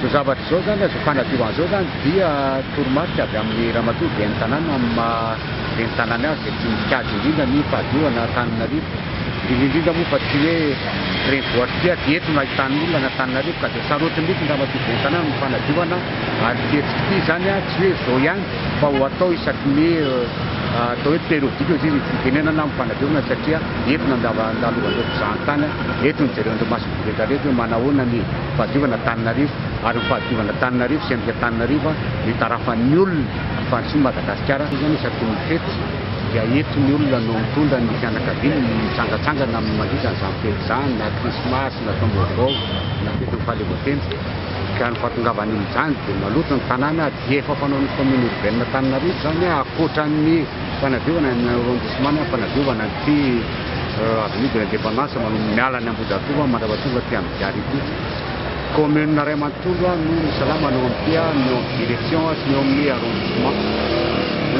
Izao zavatra izao izany, izao fanadiovana izao izany dia toromarika avy amin'ny Ramatoa Ben'ny tanàna amin'ny maha Ben'ny tanàna azy izay tia mikajy indrindra ny fahadiovana Antananarivo. Indrindra indrindra moa fa tsy hoe renivohitra ity ary eto no ahitan'ny olona an'Antananarivo ka dia sarotiny mihitsy ny Ramatoa Ben'ny tanàna amin'ny fanadiovana ary ity hetsika ity izany tsy hoe izao ihany fa ho atao isaky ny atao hoe périodique hoy izy ny fitenenana amin'ny fanadiovana satria eto no andalovan'ireo mpizahantany, eto no jeren'ireo masoivoho rehetra rehetra hoe manahoana ny fahadiovana Antananarivo ary ny fahadiovana Antananarivo sy endrika Antananarivo no itarafan'ny olona ny fandrosoan'i Madagasikara. Izany isaky ny fety dia eto ny olona no mitondra ny fianakaviany mitsangatsangana mandritra an'izany fety izany na krismasy na taom-baovao na fetin'ny fahaleovantena ka ny fahatongavan'ny olona izany dia maloto ny tanàna dia efa fanaon'ny commune urbaine Antananarivo izany ankoatran'ny fanadiovana ny arrondissement ny fanadiovana ity avenue de l'indépendance manomboka miala any Ambohijatovo mandrapatonga aty amin'ny gare ity. Commune iray manontolo no misalama ny eo amin'ity, ny eo amin'ny direction sy ny eo amin'ny arrondissement.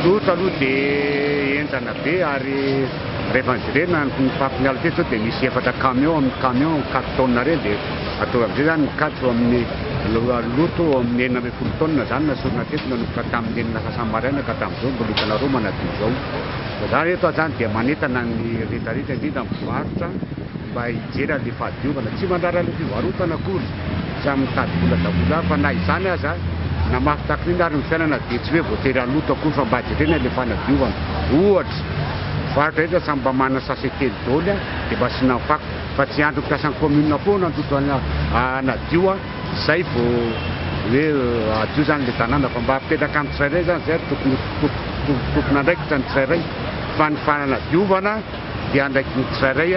Loto aloha dia henjana be ary rehefa nojerena ny fampin'ny ala teto zao dia misy efatra camion amin'ny camion quatre tonnes ireny dia atao amin'izay zany mikatso eo amin'ny loto eo amin'ny 16 tonnes zany nasorina teto nanomboka tamin'ny enina sasany maraina ka tamin'izao mbola hitanareo manadio izao. Za eto aho zany dia manentana ny rehetra rehetra indrindra ny mpivarotra mba hijery an'ilay fahadiovana. Tsy mandrara an'ilay fivarotana akory, samy mitady vola daholo ary fa na izany aza na mafy tahaka inona ary ny fiainana dia tsy hoe voatery haloto akory fa mba jerena ilay fanadiovana. Ohatra, mpivarotra rehetra samy mba manana sachet kely daholo dia mba asiana fako fa tsy hiandry ny mpiasan'ny commune foana handoto hanadio. Zay vao hoe hadio zany le tanàna fa mba apetraka amin'ny tsirairay zany zay ary tokony ho tompon'andraikitra ny tsirairay fa ny fanadiovana dia andraikitry ny tsirairay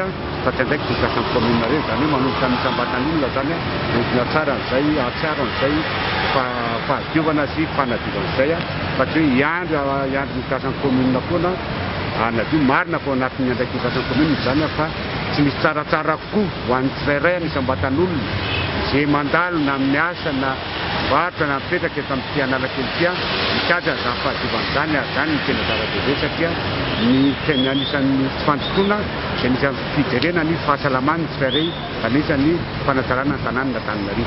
fa tsy andraikitry ny mpiasan'ny commune irery, zany hoe manomboka amin'ny isam-batan'olona zany entina tsara an'izay hahatsiaro an'izay fahadiovana sy fanadiovana izay fa tsy hoe hiandry hiandry ny mpiasan'ny commune foana hanadio, marina fa ao anatin'ny andraikitry ny mpiasan'ny commune izany fa tsy misy tsaratsara kokoa ho an'ny tsirairay amin'ny isam-batan'olona izay mandalo na miasa na mivarotra na mipetraka eto amin'ity Analakely ity mikajy an'izany fahadiovana izany ary izany no tena zava-dehibe satria ny tena anisan'ny tsy fandrosoana dia anisan'ny fijerena ny fahasalaman'ny tsirairay anisan'ny fanatsarana ny tanàna Antananarivo.